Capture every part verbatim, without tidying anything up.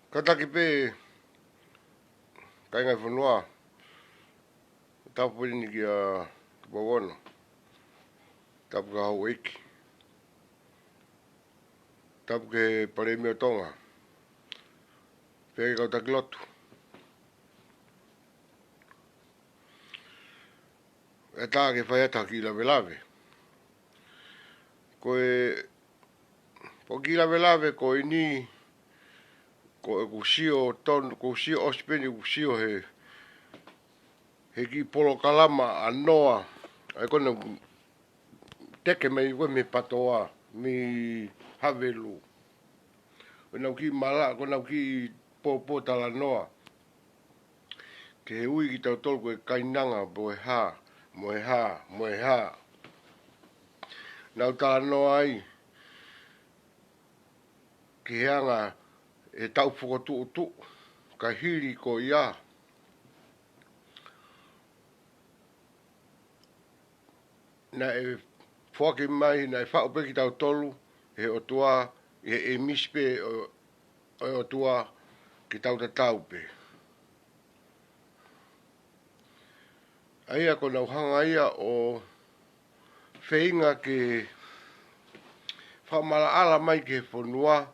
Kātaki pē, kāinga e fonua, tapu eni kia Tupou Ono, tapu ki he houʻeiki, tapu ki he Palēmia ʻo Tonga, pea ki he kau taki lotu. ʻE tā ke fai atu ha kiʻi lavelave. Ko e, ko e kiʻi lavelave ko eni, ko ʻeku sio tonu, ʻoku ou sio ʻosi pē eni, ʻoku ou sio he, he kiʻi polokalama ʻa Noa, ʻa ia ko ʻenau teke mai ko ē mei Patoa, mei Havelu. Ko ʻenau kiʻi mala, ko ʻenau kiʻi pōpōtalanoa. Ke ui kitautolu ko e kainanga mo e hā, mo e hā, mo e hā. Nau talanoa ai ki he anga e taʻu fokotuʻutuʻu, ka hili ko ia, naʻe foaki mai, naʻe faʻu pē kitautolu ʻe he ʻOtua, ʻi he ʻīmisi pē ʻo, ʻo e ʻOtua ke tau tatau pē. ʻA ia ko ʻenau hanga ia ʻo feinga ke fakamaʻalaʻala mai ki he fonua,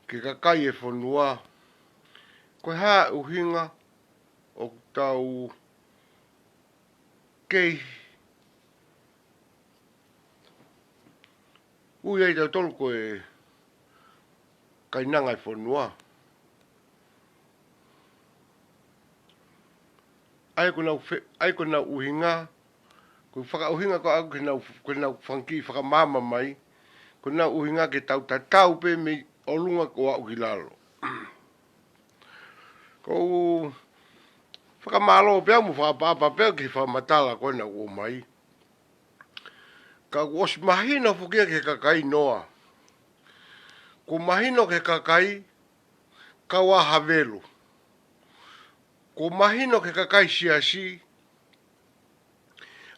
ki he kakai e fonua, ko e hā e ʻuhinga ʻoku tau kei ui ai tautolu ko e kainanga e fonua. ʻA ia ko ʻenau fe-, ʻa ia ko ʻenau ʻuhinga, ko e fakaʻuhinga ko ē ʻoku nau, ko ʻenau fanga kiʻi fakamaama mai, ko ʻenau ʻuhinga ke tau tatau pē mei ʻolunga ʻo aʻu ki lalo. ʻOku ou fakamālō pē au mo fakaʻapaʻapa pē au ki he fakamatala ko ē naʻe ʻomai. Ka kuo ʻosi mahino foki ia ki he kakai Noa. Kuo mahino ki he kakai kau ʻa Havelu. Kuo mahino ki he kakai siasi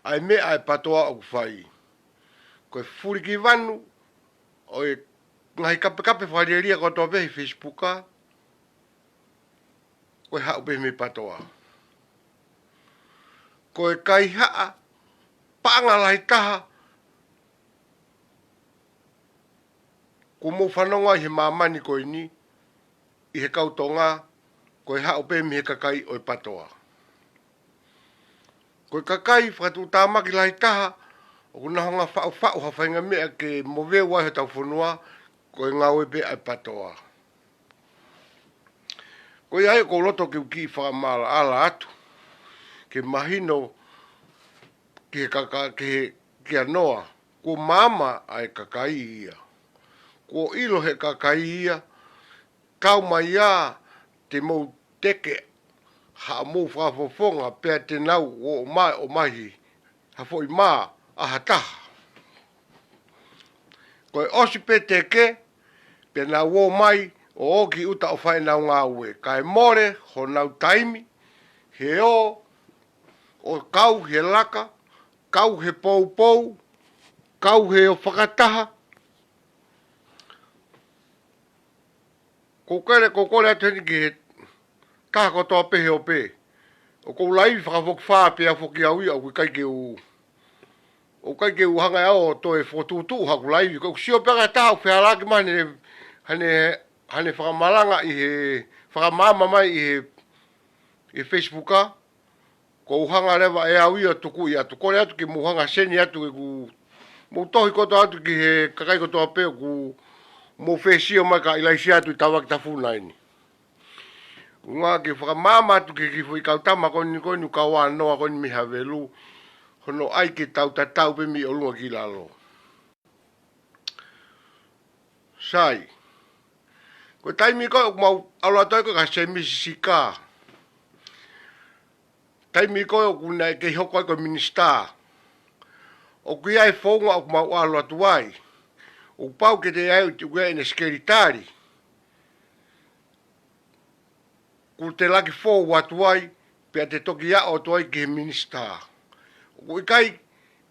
ʻa e meʻa ʻa e Patoa ʻoku fai. Ko e fulikivanu ʻo e ngaahi kapekape fakalielia kotoa pē he Facebook, ko e haʻu pē mei Patoa. Ko e kaihaʻa paʻanga lahi taha kuo mou fanongo ai he māmani ko eni ʻi he kau Tonga, ko e haʻu pē mei he kakai ʻo e Patoa. Ko e kakai fakatuʻutāmaki lahi taha ʻoku nau hanga faʻufaʻu ha faʻahinga meʻa ke moveu ai hotau fonua, ko e ngāue pē ʻa e Patoa. Ko ia ai ʻoku ou loto ke u kiʻi fakamaʻalaʻala atu ke mahino ki he kaka-, ki he, kia Noa, kuo maama ʻa e kakai ia. Kuo ʻilo he kakai ia, kau mai ia te mou teke haʻamou fakafofonga pea te nau ō mai ʻo ʻomai ha foʻi mā ʻa ha taha. Ko e ʻosi pē teke, pea nau ō mai ʻo ō ki ʻuta ʻo fai ʻenau ngāue. Kae mole honau taimi, he ō ʻo kau he laka, kau he poupou, kau he ō fakataha. Ko u kole, ko u kole atu heni ki he taha kotoa pē he ope. ʻOku ou laivi fakafokifā pē au foki au ia, ʻoku ʻikai ke u, ʻoku ʻikai ke u hanga ʻe au ʻo toe fokotuʻutuʻu haʻaku laivi. Ko u sio pē ʻa e taha ʻoku fehālaaki mai haʻane, haʻane, haʻane fakamalanga ʻi he, fakamaama mai ʻi he, ʻi he Facebook, ʻa. Ko u hanga leva ʻe au ia ʻo tukuʻi atu. Kole atu ke mou hanga seni atu ʻeku, mou tohi kotoa atu ki he kakai kotoa pē ʻoku mou fie sio mai ka ʻilaisi atu ʻi Tavaki Tafuna eni. ʻUhinga ke fakamaama atu ki he kiʻi foʻi kau tama ko eni, ko eni kau ʻa Noa ko eni mei Havelu, hono ʻai ke tau tatau pē mei ʻolunga ki lalo. Sai. Ko e taimi ko ē ʻoku mau ʻalu atu ai ko ē kia Semisi Sika. Taimi ko ē ʻoku ne kei hoko ai ko e minisitā. ʻOku ʻi ai e founga ʻoku mau ʻalu atu ai. ʻOku pau ke te ʻai ʻoku ʻi ai ʻene sekelitali. Kuo te laki fou atu ai, pea te toki aʻu atu ai ki he minisitā. ʻOku ʻikai,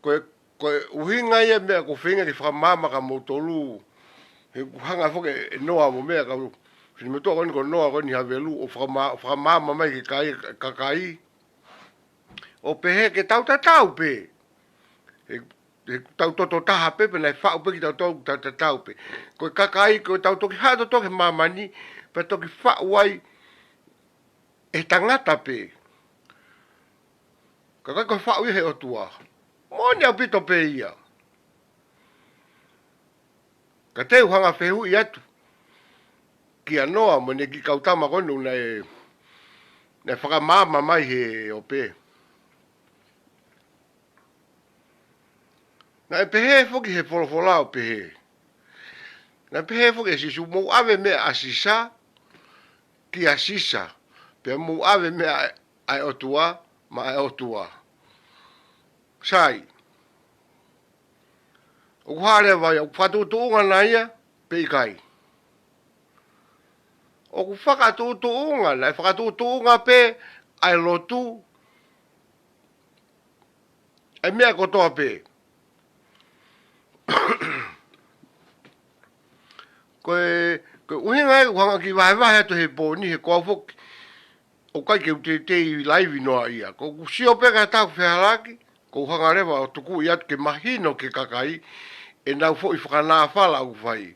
ko e, ko e ʻuhinga ia meʻa ʻoku ou feinga ke fakamaama kia moutolu, he ʻoku hanga foki ʻe Noa mo meʻa ka u, Finemotuʻa ko eni ko Noa ko eni Havelu ʻo fakama-, fakamaama mai ki he kai, kakai. ʻO pehē ke tau tatau pē. He, he tau toto taha pē, pea naʻe faʻu pē kitautolu, tau tatau pē. Ko e kakai, ko e tau toki haʻu toto ki māmani, pea toki faʻu ai ʻe he tangata pē. Ka ʻikai ko e faʻu ia ʻe he ʻOtua. Moʻoni ʻaupito pē ia. Ka te u hanga fehuʻi atu kia Noa mo ʻene kiʻi kau tama ko eni naʻe, naʻe fakamaama mai he ʻope. Naʻe pehē foki he folofola ʻo pehē. Naʻe pehē foki ʻe Sīsū, mou ʻave meʻa ʻa Sisa kia Sisa, pea mou ʻave meʻa ʻa e ʻOtua maʻa e ʻOtua. Sai. ʻOku hā leva ia, ʻoku fakatuʻutuʻunga nai ia, pe ʻikai? ʻOku fakatuʻutuʻunga, naʻe fakatuʻutuʻunga pē ʻa e lotu, ʻa e meʻa kotoa pē. Ko e, ko e ʻuhinga ē ʻoku ou hanga ʻo kiʻi vahevahe atu he pō ni he ko au foki ʻoku ʻikai ke u teitei laivi noa ia. Ko ʻeku sio pē ka ʻoku fehālaaki, ʻoku ou hanga leva ʻo tukuʻi atu ke mahino ki he kakai ʻenau foʻi fakanāfala ʻoku fai.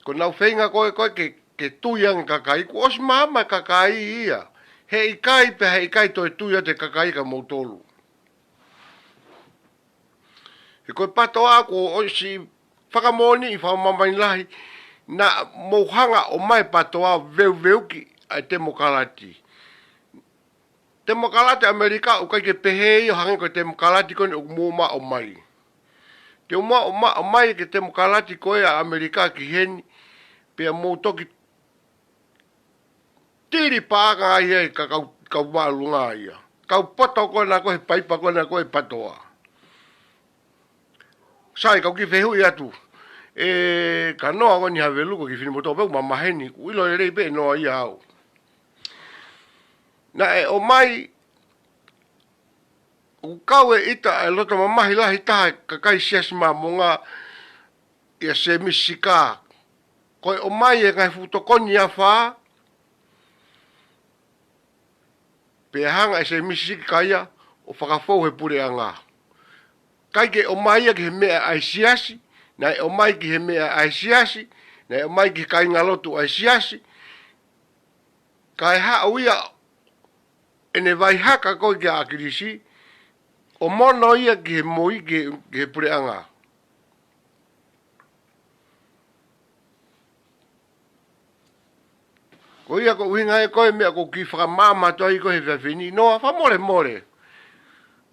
Ko ʻenau feinga ko ē, ko ē ke, ke tui ange kakai, kuo ʻosi maama e kakai ia. Heʻikai pē, heʻikai toe tui atu e kakai kia moutolu. He ko e PATOA kuo ʻosi fakamoʻoniʻi fakamāmani lahi, naʻa mou hanga ʻo ʻomai PATOA veuveuki ʻa e temokalati. Temokalati ʻAmelika ʻoku ʻikai ke pehē ia ʻo hangē ko e temokalati ko eni ʻoku mou ō mai ʻo ʻomai. Te mou ō mai ʻo ʻomai ki he temokalati ko ē ʻa ʻAmelika ki heni, pea mou toki tili paʻanga ai ʻa e ka-, kau, kau māʻolunga ia. Kau poto ko ena ko ē he paipa ko ena ko ē PATOA. Sai, kau kiʻi fehuʻi atu. ʻE, kia Noa ko eni Havelu ko e kiʻi finemotuʻa pē ʻoku mamaheni, ʻoku ʻilo lelei pē ʻe Noa ia au. Naʻe ō mai, ʻoku kau e ʻita ʻa e loto mamahi lahi taha ʻa e kakai Siasi Māmonga ʻia Sēmisi Sika. Ko e ō mai e ngaahi fuʻu tokoni ʻe fā, pea hanga ʻe Sēmisi Sika ia ʻo fakafou he puleʻanga. ʻIkai ke ō mai ia ki he meʻa ʻa e Siasi, naʻe ō mai ki he meʻa ʻa e Siasi, naʻe ō mai ki he kāingalotu ʻa e Siasi, kae haʻu ia ʻene vaihaka ko ē kia ʻAkilisi, ʻo mono ia ki he moʻui ki he, ki he puleʻanga. Ko ia ko e ʻuhinga ē ko e meʻa ʻoku ou kiʻi fakamaama atu ai ko ē he efiafi ni, Noa, fakamolemole.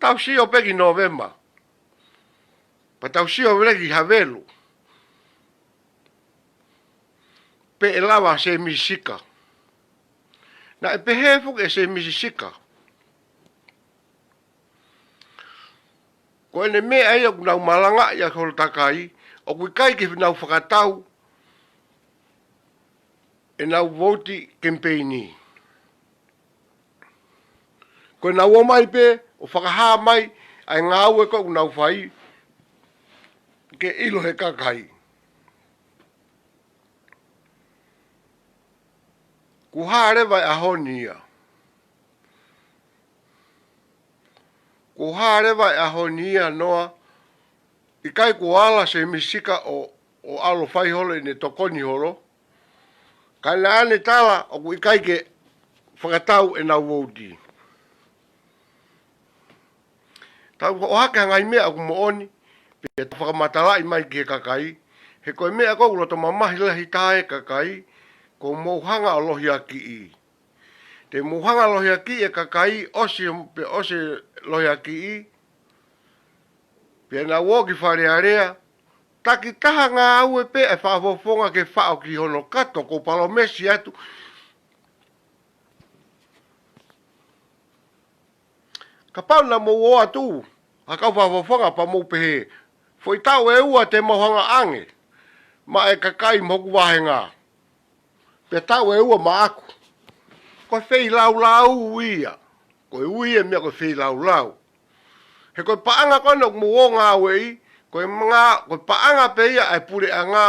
Tau sio pē ki Nōvema. Pea tau sio leva ki Havelu. Pe ʻe lava ʻa Sēmisi Sika. Naʻe pehē foki ʻe Sēmisi Sika. Ko ʻene meʻa ia ʻoku nau malangaʻi ʻa e holo takai, ʻoku ʻikai ke nau fakatau ʻenau vouti kemipeini. Ko ʻenau ō mai pē ʻo fakahā mai ʻa e ngāue ko ē ʻoku nau fai ke ʻilo he kakai. Kuo hā leva e ʻaho ni ia. Kuo hā leva e ʻaho ni ia Noa, ʻikai kuo ala Sēmisi Sika ʻo, ʻo ʻalu fai holo ʻene tokoni holo. Ka naʻa ne tala ʻoku ʻikai ke fakatau ʻenau vouti. Tau ʻohake ha ngaahi meʻa ʻoku moʻoni, pea tau fakamatalaʻi mai ki he kakai, he ko e meʻa ko ē ʻoku loto mamahi lahi taha e kakai, ʻoku mou hanga ʻo lohiakiʻi. Te mou hanga lohiakiʻi e kakai, ʻosi pē ʻosi lohiakiʻi, pea nau ō ki Fale Alea, takitaha ngāue pē ʻa e fakafofonga ke faʻo ki hono kato, ʻoku ou palōmesi atu. Kapau naʻa mou ō atu, ha kau fakafofonga pea mou pehē, foʻi taʻu ʻe ua te mau hanga ʻo ʻange maʻa e kakai mo hoku vāhenga. Pea taʻu ʻe ua maʻaku. Ko e feilaulau ia. Ko e ui e meʻa ko e feilaulau. He ko e paʻanga ko ena ʻoku mou ō ngāueʻi, ko e manga, ko e paʻanga pē ia ʻa e puleʻanga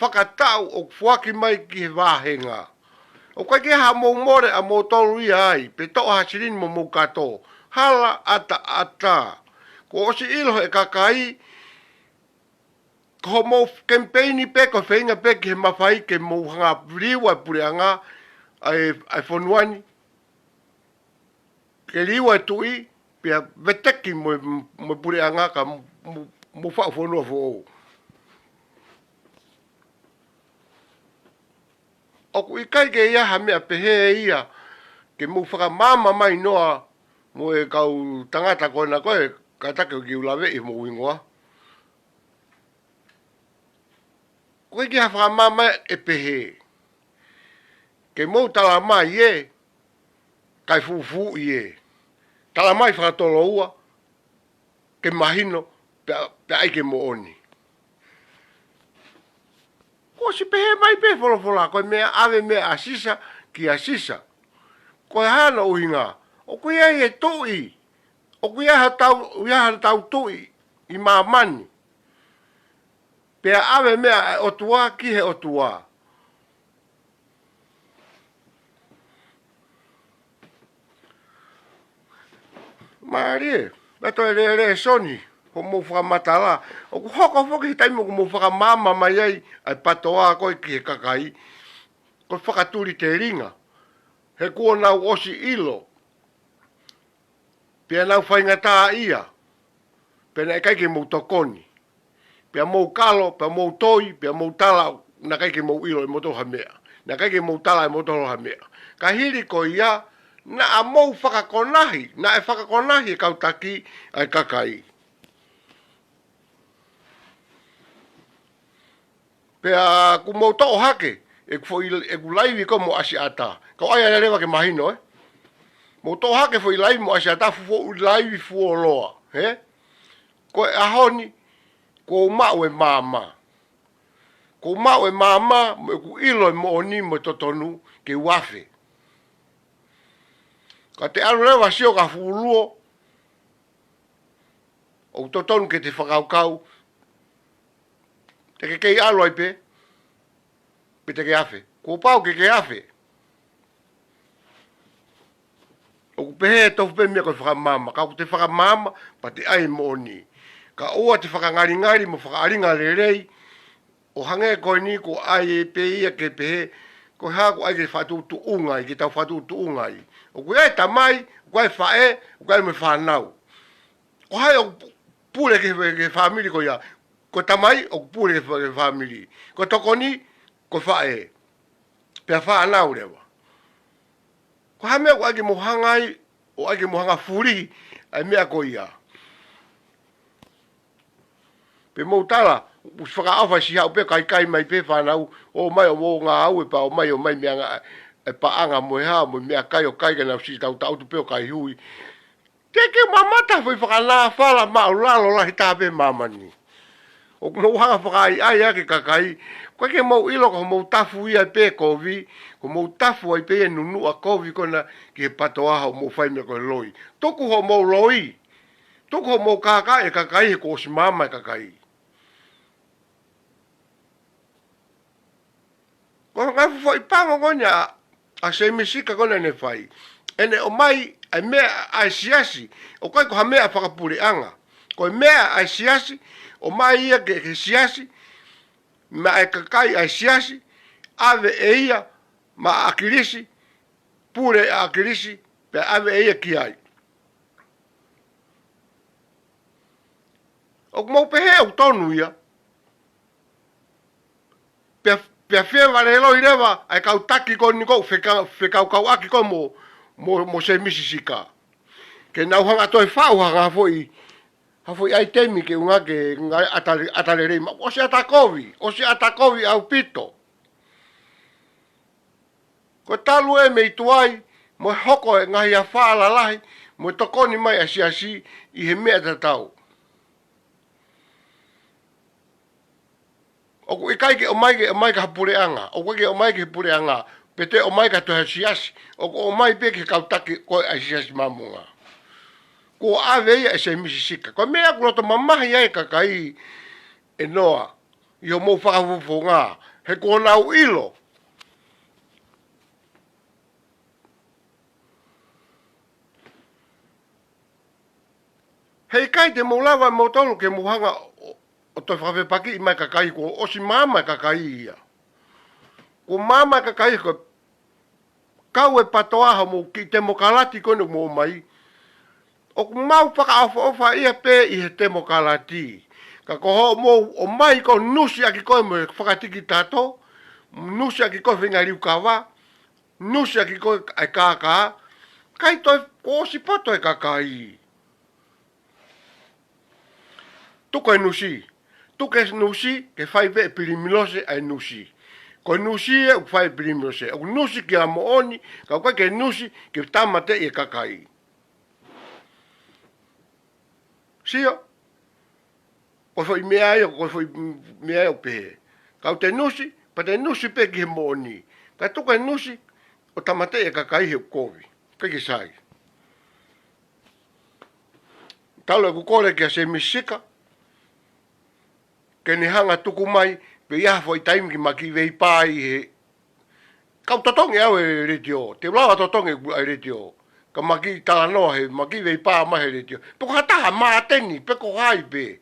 fakataʻu ʻoku foaki mai ki he vāhenga. ʻOku ʻikai ke ʻi ai haʻamou mole ʻamoutolu ia ai, pe toʻo ha silini mo mou kato. Hala ʻataʻatā. Kuo ʻosi ʻilo ʻe he kakai, ko hoʻomou kemipeini pē, ko e feinga pē ki he mafai ke mou hanga ʻo liua e puleʻanga ʻa e, ʻa e fonua ni. Ke liua e tuʻi, pea veteki mo e, mo e puleʻanga ka mo, mo, mo faʻu fonua foʻou. ʻOku ʻikai ke ʻi ai ha meʻa pehē ia, ke mou fakamaama mai noa mo e kau tangata ko ena ko ē, kātaki ʻoku ou laveʻi homou hingoa. ʻOku ʻikai ke ʻi ai ha fakamaama ʻe pehē. Ke mou tala mai ē, kae fufuuʻi ē. Tala mai fakatoloua, ke mahino, pea, pea ʻai ke moʻoni. Kuo ʻosi pehē mai pē folofola, ko e meʻa ʻave meʻa ʻa Sisa kia Sisa. Ko e hā hono ʻuhinga, ʻoku ʻi ai e tuʻi, ʻoku ʻi ai haʻatau, ʻi ai haʻatau tuʻi ʻi māmani. Pea ʻave meʻa ʻa e ʻOtua ki he ʻOtua. Mālie, pea toe lēlēsoni hoʻomou fakamatala. ʻOku hoko foki he taimi ʻoku mou fakamaama mai ai ʻa e patoa ko ē ki he kakai, ko e fakatulitelinga. He kuo nau ʻosi ʻilo, pea nau faingataʻaʻia, pea naʻe ʻikai ke mou tokoni. Pea mou kalo, pea mou toi, pea mou tala, naʻe ʻikai ke mou ʻilo ʻe moutolu ha meʻa. Naʻe ʻikai ke mou tala ʻe moutolu ha meʻa. Ka hili ko ia, naʻa mou fakakonahi, naʻe fakakonahi e kau taki ʻa e kakai. Pea kuo mou toʻo hake ʻeku foʻi, ʻeku laivi ko ē mo ʻAsiata. Ka ʻoku ʻai leva ke mahino, ē? Mou toʻo hake foʻi laivi mo ʻAsiata, fuʻu foʻi laivi fuoloa, ē? Ko e ʻaho ni, kuo u maʻu e maama. Kuo u maʻu e maama, mo ʻeku ʻilo e moʻoni mo e totonu ke u afe. Ka te ʻalu leva ʻo sio ki ha fuʻu luo, ʻoku totonu ke te fakakaukau, te ke kei ʻalu ai pē, pe te ke afe. Kuo pau ke ke afe. ʻOku pehē ʻe tofu pē meʻa ko e fakamaama. Ka ʻoku te fakamaama, pea te ʻai moʻoni. Kae ʻoua te fakangalingali mo fakaʻalinga lelei, ʻo hangē ko eni kuo ʻai pē ia ke pehē, ko e hā kuo ʻai ke fakatuʻutuʻunga ai, ke tau fakatuʻutuʻunga ai. ʻOku ʻi ai e tamai, ʻoku ʻi ai e faʻē, ʻoku ʻi ai mo e fānau. Ko hai ʻoku pu-, pule ki he, ki he fāmili ko ia? Ko e tamai ʻoku pule ki he fa-, ki he fāmili. Ko e tokoni, ko e faʻē. Pea fānau leva. Ko e hā e meʻa ʻoku ʻai ke mou hanga ai, ʻoku ʻai ke mou hanga ʻo fulihi ʻa e meʻa ko ia? Pea mou tala, ʻosi fakaʻofa siʻi haʻu pē ʻo kaikai mai pē fānau, ō mai ʻo mou ngāue pea ō mai ʻo ʻomai meʻa, e paʻanga mo e hā, mo e meʻakai ʻo kai ka nau siʻi tautaʻutu pē ʻo kai hui. Te ke mamata foʻi fakanāfala māʻulalo lahi taha pē ʻi māmani. ʻOku mou hanga ʻo fakaʻaiʻai ʻaki e kakai, ʻoku ʻikai ke mou ʻilo ko hoʻomou tafu ia pē kovi, ko hoʻomou tafu ai pē ia e nunuʻa kovi ko ena ki he patoa hoʻomou fai meʻa ko e loi. Tuku hoʻomou loi. Tuku hoʻomou kākaaʻi e kakai he kuo ʻosi maama e kakai. Ko e ngaahi foʻi pango ko eni ʻa, ʻa Seimi Sika ko ena ʻene fai. ʻEne ʻomai e meʻa ʻa e siasi, ʻoku ʻikai ko ha meʻa fakapuleʻanga. Ko e meʻa ʻa e siasi, ʻomai ia ki he, ki he siasi, maʻa e kakai ʻa e siasi, ʻave ʻe ia, maʻa ʻAkilisi, pule ʻa ʻAkilisi, pea ʻave ʻe ia ki ai. ʻOku mou pehē ʻoku tonu ia. Pea, pea fie vale loi leva ʻa e kau taki ko eni ʻoku feka-, fekaukauʻaki ko ē mo, mo, mo Seimi Sika. Ke nau hanga ʻo toe faʻu ha ngaahi foʻi, ha foʻi ʻaitemi ke ʻuhinga ke ngaahi ʻata, ʻata lelei maʻu. ʻOsi ʻata kovi, ʻosi ʻata kovi ʻaupito. Ko e talu ē mei tuai, mo e hoko e ngaahi afā lalahi, mo e tokoni mai ʻa e siasi ʻi he meʻa tatau. ʻOku ʻikai ke ʻomai ke ʻomai ki ha puleʻanga, ʻoku ʻikai ke ʻomai ki he puleʻanga, pe te ʻomai ki ha toe siasi, ʻoku ʻomai pē ki he kau taki ko ē ʻa e Siasi Māmonga. Kuo ʻave ia ʻe Seimi Sika. Ko e meʻa ʻoku loto mamahi ai e kakai ʻe Noa, ʻi hoʻomou fakafofonga, he kuo nau ʻilo. He ʻikai te mou lava moutolu ke mou hanga ʻo, ʻo toe fakafepakiʻi mai e kakai, kuo ʻosi maama e kakai ia. Kuo maama e kakai, ko e kau e PATOA, hoʻomou kiʻi temokalati ko eni ʻoku mou ʻomai. ʻOku mau fakaʻofoʻofa ia pē ʻi he temokalati. Ka ko hoʻomou ʻomai ko e nusi ʻaki koe mo e fakatikitato, nusi ʻaki koe e feinga liukava, nusi ʻaki koe e kākā, ʻikai toe, kuo ʻosi poto e kakai. Tuku e nusi. Tuku e nusi, ke fai pē ʻe Pilimilose ʻa e nusi. Ko e nusi ē ʻoku fai ʻe Pilimilose. ʻOku nusi ki ha moʻoni, ka ʻoku ʻikai ke nusi ke tāmateʻi e kakai. Sio? Ko e foʻi meʻa ia, ko e foʻi meʻa ia ʻoku pehē. Ka ʻoku te nusi, pea te nusi pē ki he moʻoni. Ka tuku e nusi, ʻo tāmateʻi e kakai he ʻoku kovi. ʻIkai ke sai. Talu ʻeku kole kia Semi Sika, ke ne hanga tuku mai, pe ʻi ai ha foʻi taimi ke ma kiʻi veipā ʻi he, kau totongi au e letiō, te u lava totongi e letiō, ka ma kiʻi talanoa he, ma kiʻi veipā mai he letiō. Pe ko ha taha, Māteni, pe ko hai pē.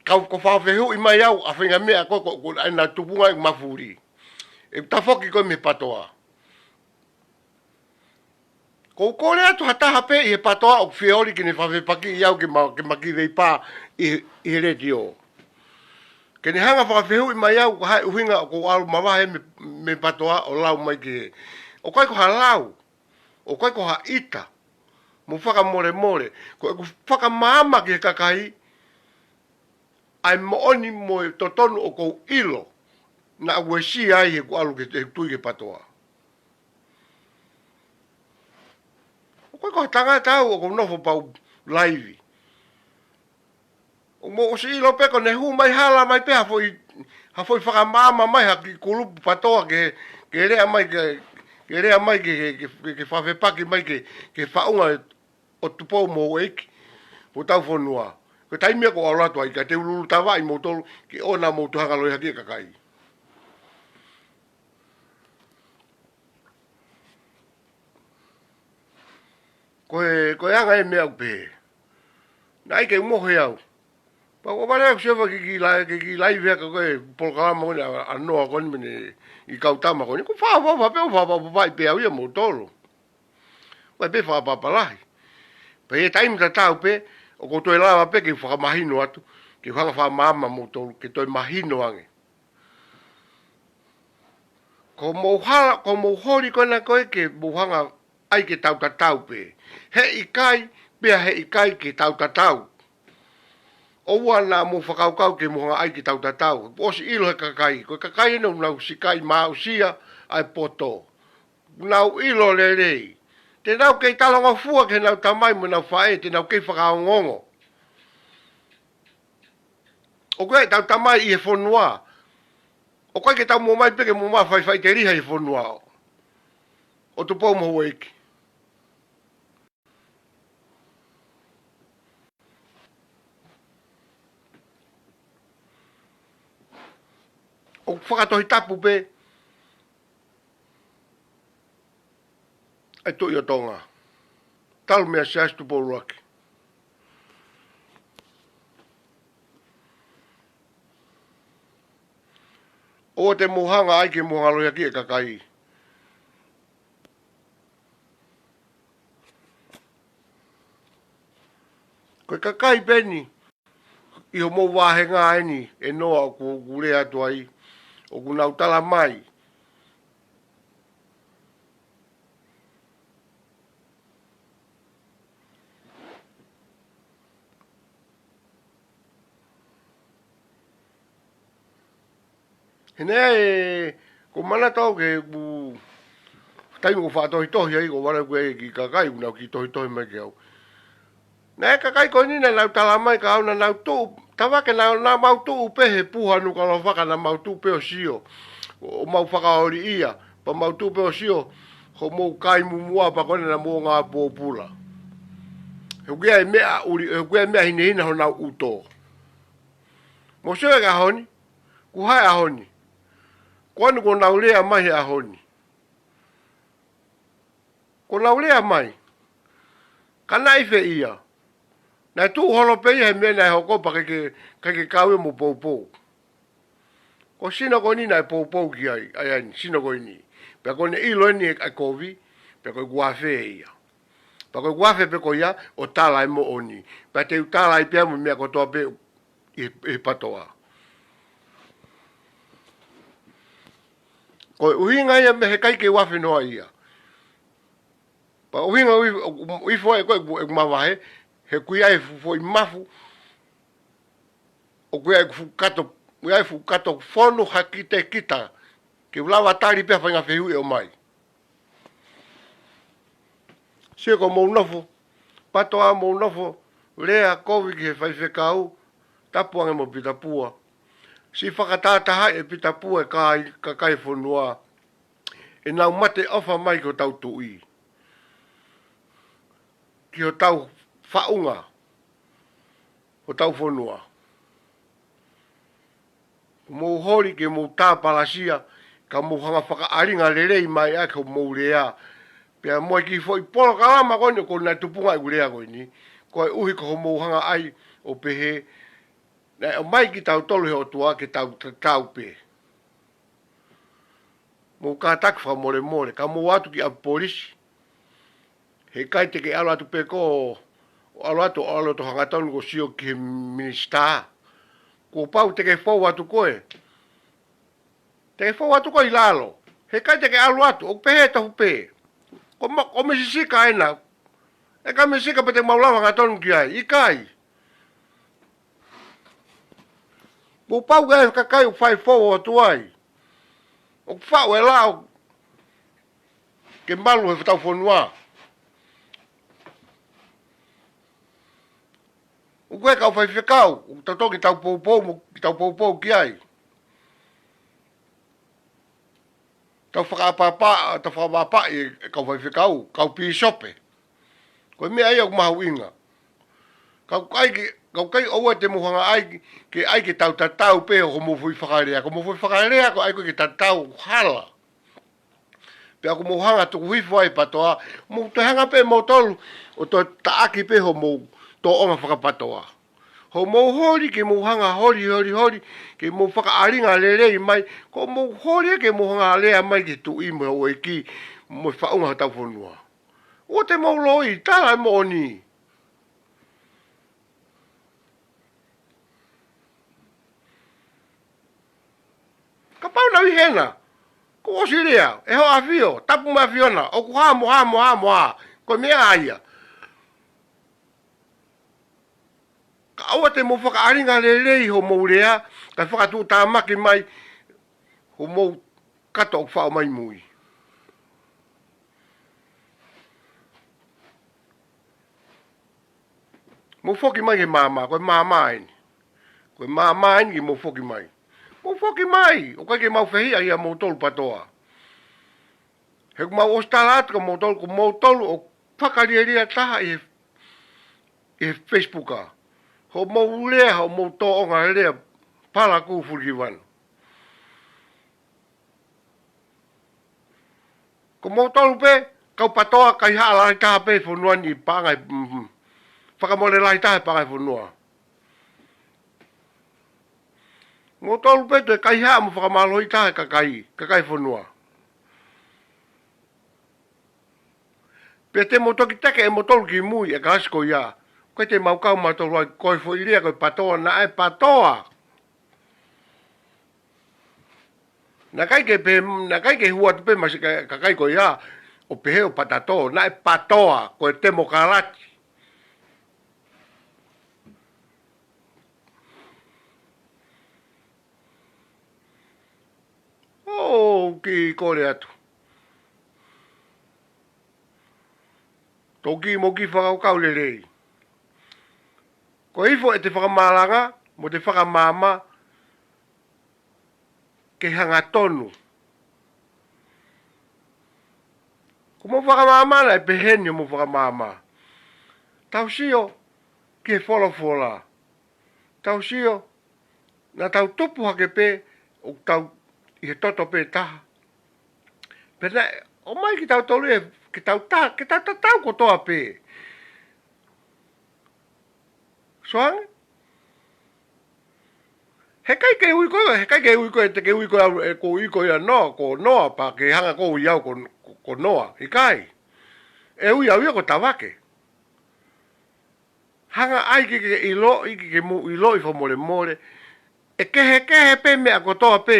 Kau ko e fakafehuʻi mai au, ʻa e feinga meʻa ko, ko, ko ʻena tupunga ʻi mafuli. ʻE tafoki ko e mei he PATOA. Ko u kole atu ha taha pē ʻi he PATOA ʻoku fie ʻoli ke ne fakafepakiʻi au ke ma, ke ma kiʻi veipā ʻi, ʻi he letiō. Ke ne hanga fakafehuʻi mai au, ko e hā e ʻuhinga ʻoku ou ʻalu mavahe mei, mei he PATOA ʻo lau mai ki he. ʻOku ʻikai ko ha lau, ʻoku ʻikai ko ha ʻita, mou fakamolemole, ko ʻeku fakamaama ki he kakai, ʻa e moʻoni mo e totonu ʻoku ou ʻilo, naʻa ku uesia ai heʻeku ʻalu ke, heʻeku tui ki he PATOA. ʻOku ʻikai ko ha tangata au ʻoku ou nofo pau laivi. ʻOku mou ʻosi ʻilo pē ko ʻene hū mai hala mai pē ha foʻi, ha foʻi fakamaama mai ha kiʻi kulupu PATOA ke, ke lea mai ke, ke lea mai ke, ke, ke, ke fakafepaki mai ke, ke faʻunga ʻo Tupou mo Houʻeiki, hotau fonua. Ko e taimi ia ʻoku ou ʻalu atu ai ka te u lulutavaʻi moutolu, ke ʻoua naʻa mou toe hanga lohiakiʻi e kakai. Ko e, ko e anga e meʻa ʻoku pehē. Naʻe ʻikai ke u mohe au. Pea ʻoku ou vale ʻeku sio faka kiʻi lai, kiʻi laivi ʻa e ko e polokalama ko eni ʻa, ʻa Noa ko eni mo ʻene kiʻi kau tama ko eni. Ko e fakaʻofoʻofa pē, ʻoku ou fakaʻofoʻofaʻi pē au ia moutolu. Ko e pē fakaʻapaʻapa lahi. Pea ʻi he taimi tatau pē, ʻoku ou toe lava pē ke fakamahino atu, ke fakamaama mautolu, ke toe mahino ange. Ko hoʻomou hala, ko hoʻomou holi ko ena ko ē ke mou hanga ʻai ke tau tatau pē. He ʻikai, pea he ʻikai ke tau tatau. ʻOua naʻa mou fakakaukau ke mou hanga ʻai ke tau tatau. ʻOsi ʻilo he kakai. Ko e kakai ʻoku nau sikai maʻusia ʻa e poto. Nau ʻilo lelei. Te nau kei talangofua ki heʻenau tamai mo ʻenau faʻē, te nau kei fakaongoongo. ʻOku ʻi ai ʻetau tamai ʻi he fonua. ʻOku ʻikai ke tau mou ʻomai pē ke mou ma faʻifaʻiteliha ʻi he fonua ʻo Tupou mo Houʻeiki. ʻOku fakatohitapu pē ʻa e Tuʻi ʻo Tonga. Talu mei he Siasi Tupou ʻUluaki. ʻOua te mou hanga ʻai ke mou hanga lohiakiʻi e kakai. Ko e kakai pē eni, ʻi hoʻomou vāhenga eni, ʻe Noa ʻoku, ʻoku lea atu ai, ʻoku nau tala mai. He naʻe, ko e manatu au ke u, taimi ʻoku ou fakatohitohi ai, ʻoku ou vale ʻoku ʻi ai e kiʻi kakai, ʻoku nau kiʻi tohitohi mai kiate au. Naʻe kakai ko eni naʻa nau tala mai ka au naʻa nau tuʻu, tavake naʻa, naʻa mau tuʻu pē he puha Nukuʻalofa ka naʻa mau tuʻu pē ʻo sio. ʻO, ʻo mau fakaoliʻia, pea mau tuʻu pē ʻo sio, hoʻomou kai mumuʻa pea ko ena naʻa mou ngā pōpula. He ʻoku ʻi ai e meʻa ʻuli, he ʻoku ʻi ai e meʻa hinehina honau ʻuto. Mou sio ki he ʻaho ni, ko e hā e ʻaho ni. Ko eni kuo nau lea mai he ʻaho ni. Kuo nau lea mai. Ka naʻe ʻi fē ia? Naʻe tuʻu holo pē ia he meʻa naʻe hoko pea ʻikai ke, ʻikai ke kau ia mo poupou. Ko e sino ko eni naʻe poupou ki ai, ʻa ia eni, sino ko eni. Pea ko ʻene ʻilo eni ʻe kovi, pea ko e kuafe ia. Pea ko e kuafe pē ko ia, ʻo tala e moʻoni. Pea te u tala ai pē mo e meʻa kotoa pē ʻi, ʻi patoa. Ko e ʻuhinga ia mei he ʻikai ke u afe noa ia. Pea ʻuhinga ui, ui foʻi ko e, e mavahe, he ʻoku ʻi ai e fuʻu foʻi mafu, ʻoku ʻi ai e fuʻu kato, ʻi ai e fuʻu kato fonu ha kitekita, ke u lava tali pē ha faʻahinga fehuʻi ʻe ʻomai. Sio ko mou nofo, patoa mou nofo, lea kovi ki he faifekau, tapu ange mo Pita Pua. Siʻi fakatahatahaʻi ʻe Pita Pua e kai, kakai fonua. ʻEnau mate ʻofa mai ki hotau tuʻi. Ki hotau faʻunga, hotau fonua. Mou holi ke mou tāpalasia, ka mou hanga fakaʻalinga lelei mai ʻaki hoʻomou lea. Pea mo e kiʻi foʻi polokalama ko eni ʻoku ou naʻe tupunga ʻeku lea ko eni. Koeʻuhi ko hoʻomou hanga ai ʻo pehē, naʻe ʻomai kitautolu he ʻOtua ke tau, tau pē. Mou kātaki fakamolemole, ka mou ō atu ki ʻapi polisi. He ʻikai te ke ʻalu atu pē koe, ʻo ʻalu atu, ʻo ʻalu atu hangatonu ʻo sio ki he minisitā. Kuo pau te ke fou atu koe. Te ke fou atu koe ʻi lalo. He ʻikai te ke ʻalu atu, ʻoku pehē tofu pē. Ko ma-, ko Misisika ena. ʻE ka Misisika pē te mau lava hangatonu ki ai, ʻikai. Kuo pau ke ʻi ai e kakai ʻoku fai fou atu ai. ʻOku faʻu e lao ke malu he hotau fonua. ʻOku ʻi ai e kau faifekau, ʻoku tau toki tau poupou, mo ke tau poupou ki ai. Tau fakaʻapaʻapa, tau fakaʻapaʻapaʻi e kau faifekau, kau pīsope. Ko e meʻa ia ʻoku mahuʻinga. Ka ʻoku ʻikai ke, ka ʻoku ʻikai ʻoua te mou hanga ai ke, ke ʻai ke tau tatau pē hoʻomou foʻi fakalea. Ko hoʻomou foʻi fakalea ko e ʻai ko ē ke tatau, hala. Pea ʻoku mou hanga tuku hifo ai patoa, mou toe hanga pē moutolu ʻo toe taʻaki pē hoʻomou tōʻonga fakapatoa. Hoʻomou holi ke mou hanga holi, holi, holi, ke mou fakaʻalinga lelei mai, ko hoʻomou holi ke mou hanga lea mai ki he tuʻi mo e houʻeiki, mo e faʻunga hotau fonua. ʻOua te mou loi, tala e moʻoni. Kapau naʻa ʻi hena, ko ʻOsilivia, ʻe hoʻo ʻafio, tapu mo e ʻAfiona, ʻoku hā mo hā mo hā mo hā, ko e meʻa ia. Ka ʻoua te mou fakaʻalinga lelei hoʻomou lea, kae fakatuʻutāmaki mai hoʻomou kato ʻoku faʻo mai mui. Mou foki mai ki he maama, ko e maama eni. Ko e maama eni ke mou foki mai. Mou foki mai, ʻoku ʻikai ke mau fehiʻa ʻia moutolu patoa. He ʻoku mau ʻosi tala atu kia moutolu, ko moutolu ʻoku fakalielia taha ʻi he, ʻi he Facebook ʻa. Hoʻomou lea, hoʻomou tōʻonga lea, palakū fulikivanu. Ko moutolu pē, kau patoa kaihaʻa lahi taha pē fonua ni paʻanga, mm, fakamole lahi taha paʻanga fonua. Moutolu pē toe kaihaʻa mo fakamālohi taha kakai, kakai fonua. Pea te mou toki teke ʻe moutolu ki mui e kalasi ko ia. Ko e te mau kau mautolu ai, ko e foʻi lea ko e patoa, naʻe patoa. Naʻe ʻikai ke pē, naʻe ʻikai ke hua atu pē masi ka-, kakai ko ia, ʻo pehē ʻo patato, naʻe patoa, ko e temokalati. ʻOku ou kole atu. Toki mo ki fakakaukau lelei. Ko e hifo ʻete fakamalanga, mo ʻete fakamaama, ke hangatonu. Ko hoʻomou fakamaama naʻe pehē ni hoʻomou fakamaama. Tau sio ki he folofola. Tau sio, naʻa tau tupu hake pē, ʻo tau ʻi he toto pē taha. Pea naʻe ʻomai kitautolu ē, ke tau ta-, ke tau tatau kotoa pē. Soange. He ʻikai ke ui koe, he ʻikai ke ui koe, te ke ui koe au, ʻe, ko ui koe ia Noa, ko Noa, pea ke hanga koe ʻo ui au ko, ko, ko Noa. ʻIkai. ʻE ui au ia ko Tavake. Hanga ai ke, ke ʻiloʻi, ke, ke mou ʻiloʻi fakamolemole. ʻE kehekehe pē meʻa kotoa pē.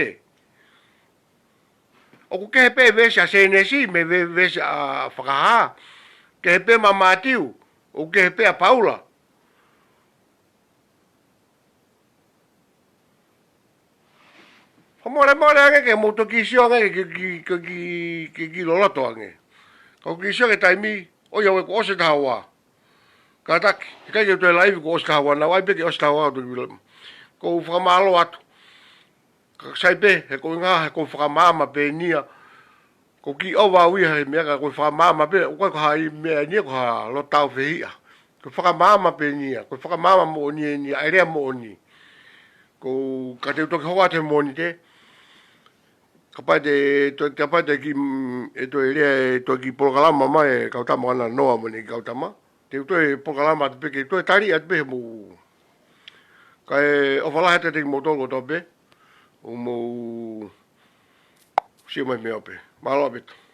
ʻOku kehe pē veesi ʻa Sēnesi, mei ve-, veesi ʻa Fakahā. Kehe pē ʻa Mātiu, ʻoku kehe pē ʻa Paula. Fakamolemole ange ke mou toki sio ange ke, ke, ke, ke, ke, ke loloto ange. Ka ʻoku ke sio ki he taimi, ʻoiauē kuo ʻosi e taha ua. Kātaki, he ʻikai ke u toe live kuo ʻosi e taha ua, naʻá ku ʻai pē ke ʻosi e taha ua, toki live. ʻOku ou fakamālō atu. Ka sai pē, he ko e ʻuhinga, he ko e fakamaama pē eni ia. ʻOku ou kiʻi ʻova au ia he meʻa ka ko e fakamaama pē, ʻoku ʻikai ko ha meʻa eni ia ko ha lotau fehiʻa. Ko e fakamaama pē eni ia, ko e fakamaama moʻoni eni ia, ʻa e lea moʻoni. Ko ka te u toki hoko atu he Mōnite. Kapau te, to, kapau te kiʻi, mm, ʻe toe lea, ʻe toe kiʻi polokalama mai, e kau tama ʻana Noa mo ʻene kiʻi kau tama. Te u toe polokalama atu pē ke toe tali atu pē he mou. Kae ʻofa lahi atu kiate kimoutolu kotoa pē. ʻO mou sio mai meʻa pē. Mālō ʻaupito.